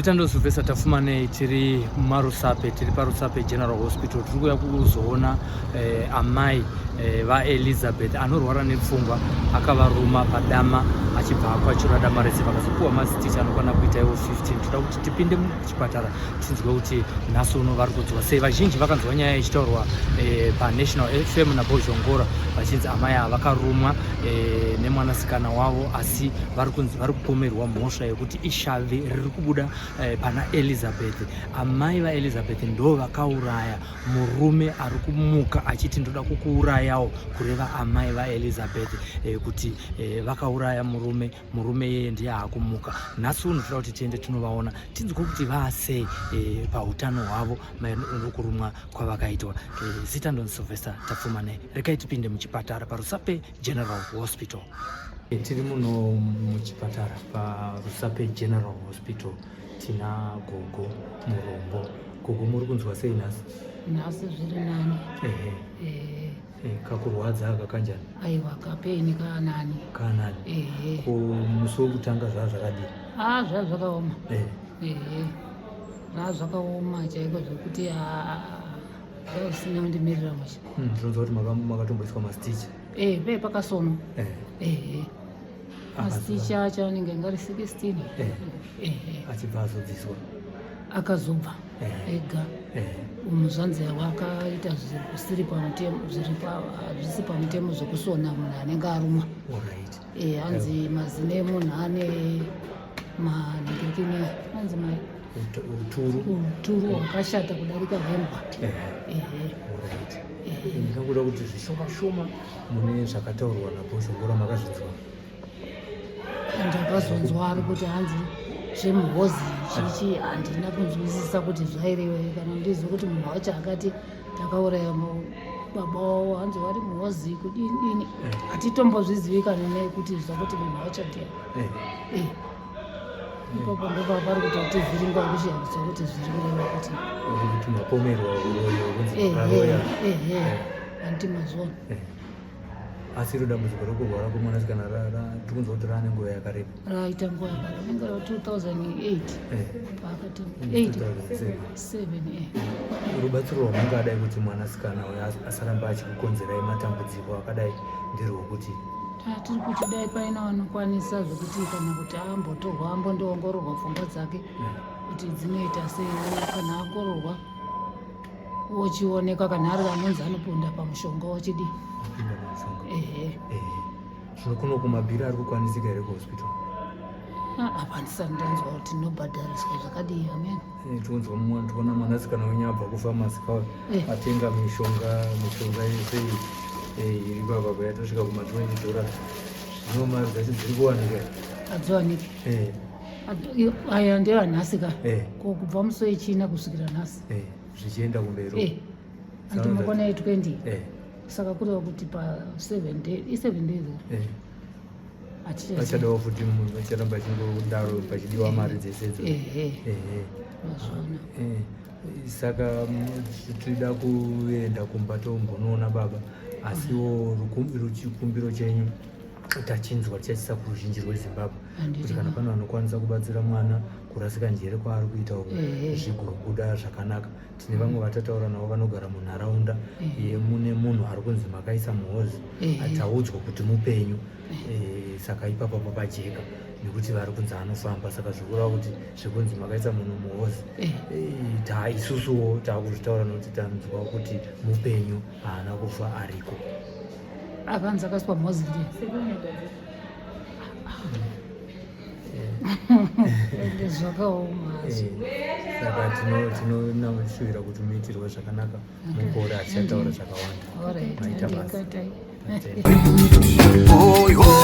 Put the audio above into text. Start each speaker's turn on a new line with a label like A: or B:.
A: Zita ndosylvester Tafumanei, tiri mumaRusape, tiri paRusape General Hospital. Tiri kuuya kuzoona eh, amai eh, vaElizabeth anorwara nepfungwa, akavaruma padama achibva akwachura dama rese, vakazopuwa masitichi anokwana kuita iwo 15. Toda kuti tipinde muchipatara tinzwe kuti nhasi uno vari kunzwa sei. Vazhinji vakanzwa nyaya ichitaurwa eh, paNational FM naBozhongora vachinzi amai ava vakarumwa eh, nemwanasikana wavo, asi vari kunzi vari kupomerwa mhosva yekuti ishavi riri kubuda eh, pana Elizabeth. Amai vaElizabeth ndo vakauraya murume ari kumuka achiti ndoda kukuurayawo, kureva amai vaElizabeth eh, kuti eh, vakauraya murume, murume yeye ndiye akumuka. Nhasi uno toda kuti tiende tinovaona tinzwe kuti vaasei eh, pautano hwavo maererano nokurumwa kwavakaitwa. Zita ndonzi Sylvester Tapfumane, regai tipinde muchipatara paRusape General Hospital. Tiri muno muchipatara paRusape General Hospital, tina gogo Murombo. Gogo, muri kunzwa sei nhasi?
B: Nhasi zviri nani.
A: Ehe.
B: Eh.
A: Eh, kakurwadza aka kanjani?
B: Aiwa, kapeni kanani.
A: Kanani.
B: Ehe.
A: Ko musi wekutanga zvaa zvakadii?
B: Ah, zvaa zvakaoma.
A: Ehe.
B: Ehe. Zvaa zvakaoma chaiko zvekuti ah, zvaa zvisina kundimirira mushe.
A: Ndinonzwa kuti makatomboiswa mastitch.
B: Eh, pe pakasonwa.
A: Eh.
B: Ehe. Mastitch acho anenge angari 16.
A: Eh.
B: Ehe.
A: Achibva azodziswa.
B: Akazobva
A: Eh.
B: ega.
A: Eh.
B: Umu zvanzi wakaita zvisiri pamutemo, zvisi pamutemo zvekusona munhu anenge arumwa.
A: Alright.
B: Eh, hanzi mazino emunhu ane manhingirikini, hanzi mai
A: Uturu.
B: Uturu hwakashata kudarika hwembwa.
A: Eh.
B: Ehe.
A: Alright.
B: Ehe.
A: Ndingangoda kuti zvishoma shoma mune zvakataurwa naBhozhongora makazvinzwa.
B: Ndakazonzwa ari kuti hanzi zvemhozi chichi, handina kunzwisisa kuti zvairevei, kana ndizwe kuti munhu wacho akati takauraya baba wavo, hanzi vari mhozi kudini dini, hatitombozvizivi kana nekuti zvakuti munhu wacho ndiye.
A: Eh.
B: Eh. Ipapo ndopapari kutotivhiringa kuchiyambisa kuti zviri kureva kuti
A: Uri kuti mapomerwa uroyi hwekunzi
B: ehe
A: makaroya.
B: Ehe, handiti mazvona.
A: Eh. Asi iro dambudziko rekurwara kwemwanasikana tikunzwa kuti raane nguva yakareba.
B: Raita nguva yakareba, inenge ra 2008.
A: Eh.
B: Paakati
A: 2007.
B: 7, eh.
A: Rubatsiro rwamungadai kuti mwanasikana uyu asaramba achikukonzerai matambudziko akadai nderwokuti?
B: Tiri kuti dai paina vanokwanisa zvekuti kana kuti ambotorwa ambondoongororwa pfungwa dzake kuti dzinoita sei, kana aongororwa wochionekwa kana ari anonzi anopinda pamushonga wochidii.
A: Apinda pamushonga.
B: Ehe.
A: Ehe. Zvino kuno kumabhiri ari kukwanisika here kuhospital?
B: Ah, apa ndisati ndanzwa kuti ndinobhadhariswa zvakadii, amen.
A: Eh, tikunzwa mumwe tikuona mwanasikana wenyu abva kufamasi ka atenga mishonga yese iyi, eh, iri papa yatosvika kuma 20 dollars. Zvino mari dzacho dziri kuwanika here?
B: Hadziwaniki.
A: Eh.
B: Aya ndevanhasi ka.
A: Eh.
B: Ko kubva musi wechina kusvikira nhasi.
A: Eh, zvichienda kumberi.
B: Eh. Anti makona ye 20.
A: Eh.
B: Saka kureva kuti pa 7 days, i 7 days.
A: Eh.
B: Hatichazivi.
A: Pachadawo futi munhu vacharamba achingodaro pachidiwa mari dzese idzo.
B: Ehe.
A: Ehe.
B: Mazvona.
A: Eh, saka tinoda kuenda kumba tombonoona baba, asiwo chikumbiro chenyu tachinzwa, tichachisa kuruzhinji rweZimbabwe kuti kana pane vanokwanisa kubatsira mwana kurasika njere kwaari kuita uku zvigobuda zvakanaka. Tine vamwe vatataura navo vanogara munharaunda yemune munhu ari kunzi makaisa muhozi, taudzwa kuti mupenyu. Eh, saka ipapo papajeka nekuti vari kunzi anofamba, saka zvikureva kuti zvekunzi makaisa munhu muhozi, eh, ta isusuwo taakuzvitaura nekuti tanzwa kuti mupenyu, haana kufa, ariko.
B: Akanzi akaiswa mhozi ndiye. Ende zvakaoma hazvo.
A: Eh, saka tinoshuvira kuti muitirwe zvakanaka mukore, hatichataura zvakawanda.
B: Alright.
A: Maita basa.
B: Handikatai.
A: Tatenda.
C: Oi, oi.